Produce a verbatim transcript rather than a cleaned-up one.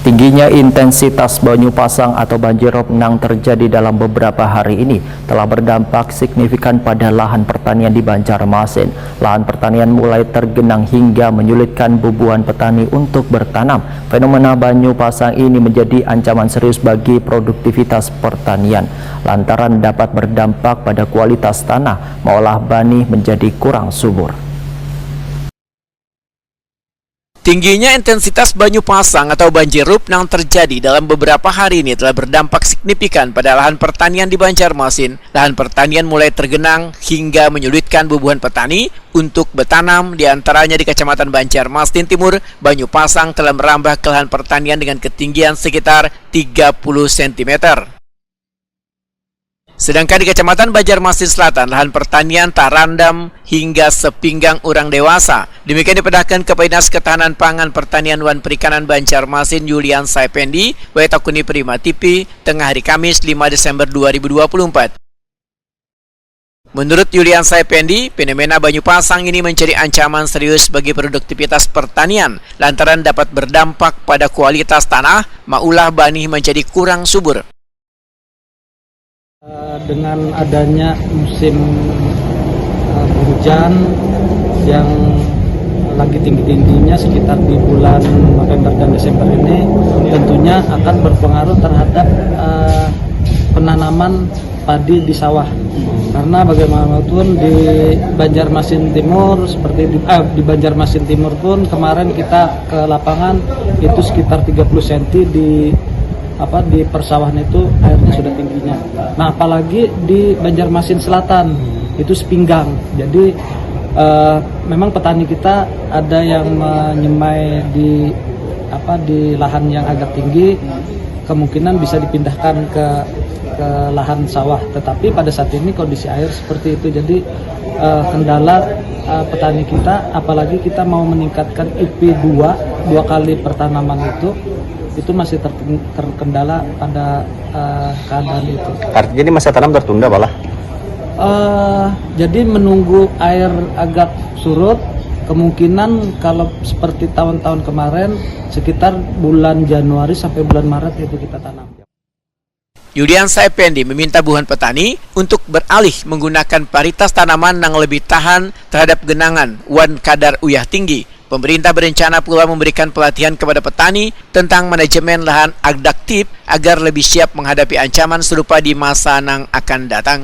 Tingginya intensitas banyu pasang atau banjirop nang terjadi dalam beberapa hari ini telah berdampak signifikan pada lahan pertanian di Banjarmasin. Lahan pertanian mulai tergenang hingga menyulitkan bubuhan petani untuk bertanam. Fenomena banyu pasang ini menjadi ancaman serius bagi produktivitas pertanian lantaran dapat berdampak pada kualitas tanah, meolah banih menjadi kurang subur. Tingginya intensitas banyu pasang atau banjirop nang terjadi dalam beberapa hari ini telah berdampak signifikan pada lahan pertanian di Banjarmasin. Lahan pertanian mulai tergenang hingga menyulitkan bubuhan petani untuk bertanam, di antaranya di Kecamatan Banjarmasin Timur, banyu pasang telah merambah ke lahan pertanian dengan ketinggian sekitar tiga puluh sentimeter. Sedangkan di Kecamatan Banjarmasin Selatan, lahan pertanian tarandam hingga sepinggang urang dewasa. Demikian dipedahkan Kepala Dinas Ketahanan Pangan, Pertanian wan Perikanan Banjarmasin, Yuliansa Effendi, wae takuni Prima T V, tengah hari Kamis, lima Desember dua ribu dua puluh empat. Menurut Yuliansa Effendi, fenomena banyu pasang ini menjadi ancaman serius bagi produktivitas pertanian lantaran dapat berdampak pada kualitas tanah, maulah banih menjadi kurang subur. Eh, dengan adanya musim eh, hujan yang lagi tinggi-tingginya sekitar di bulan November dan Desember ini, tentunya akan berpengaruh terhadap eh, penanaman padi di sawah. Karena bagaimanapun di Banjarmasin Timur, seperti di, eh, di Banjarmasin Timur pun kemarin kita ke lapangan itu sekitar tiga puluh senti di apa di persawahan itu airnya sudah tingginya. Nah, apalagi di Banjarmasin Selatan itu sepinggang. Jadi eh, memang petani kita ada yang menyemai di apa di lahan yang agak tinggi, kemungkinan bisa dipindahkan ke ke lahan sawah. Tetapi pada saat ini kondisi air seperti itu, jadi eh, kendala eh, petani kita, apalagi kita mau meningkatkan I P dua dua kali pertanaman itu, itu masih ter- terkendala pada eh, keadaan itu. Artinya ini masa tanam tertunda malah? Eh, jadi menunggu air agak surut, kemungkinan kalau seperti tahun-tahun kemarin sekitar bulan Januari sampai bulan Maret itu kita tanam. Yuliansa Effendi meminta buhan petani untuk beralih menggunakan paritas tanaman yang lebih tahan terhadap genangan wan kadar uyah tinggi. Pemerintah berencana pula memberikan pelatihan kepada petani tentang manajemen lahan adaptif agar lebih siap menghadapi ancaman serupa di masa nang akan datang.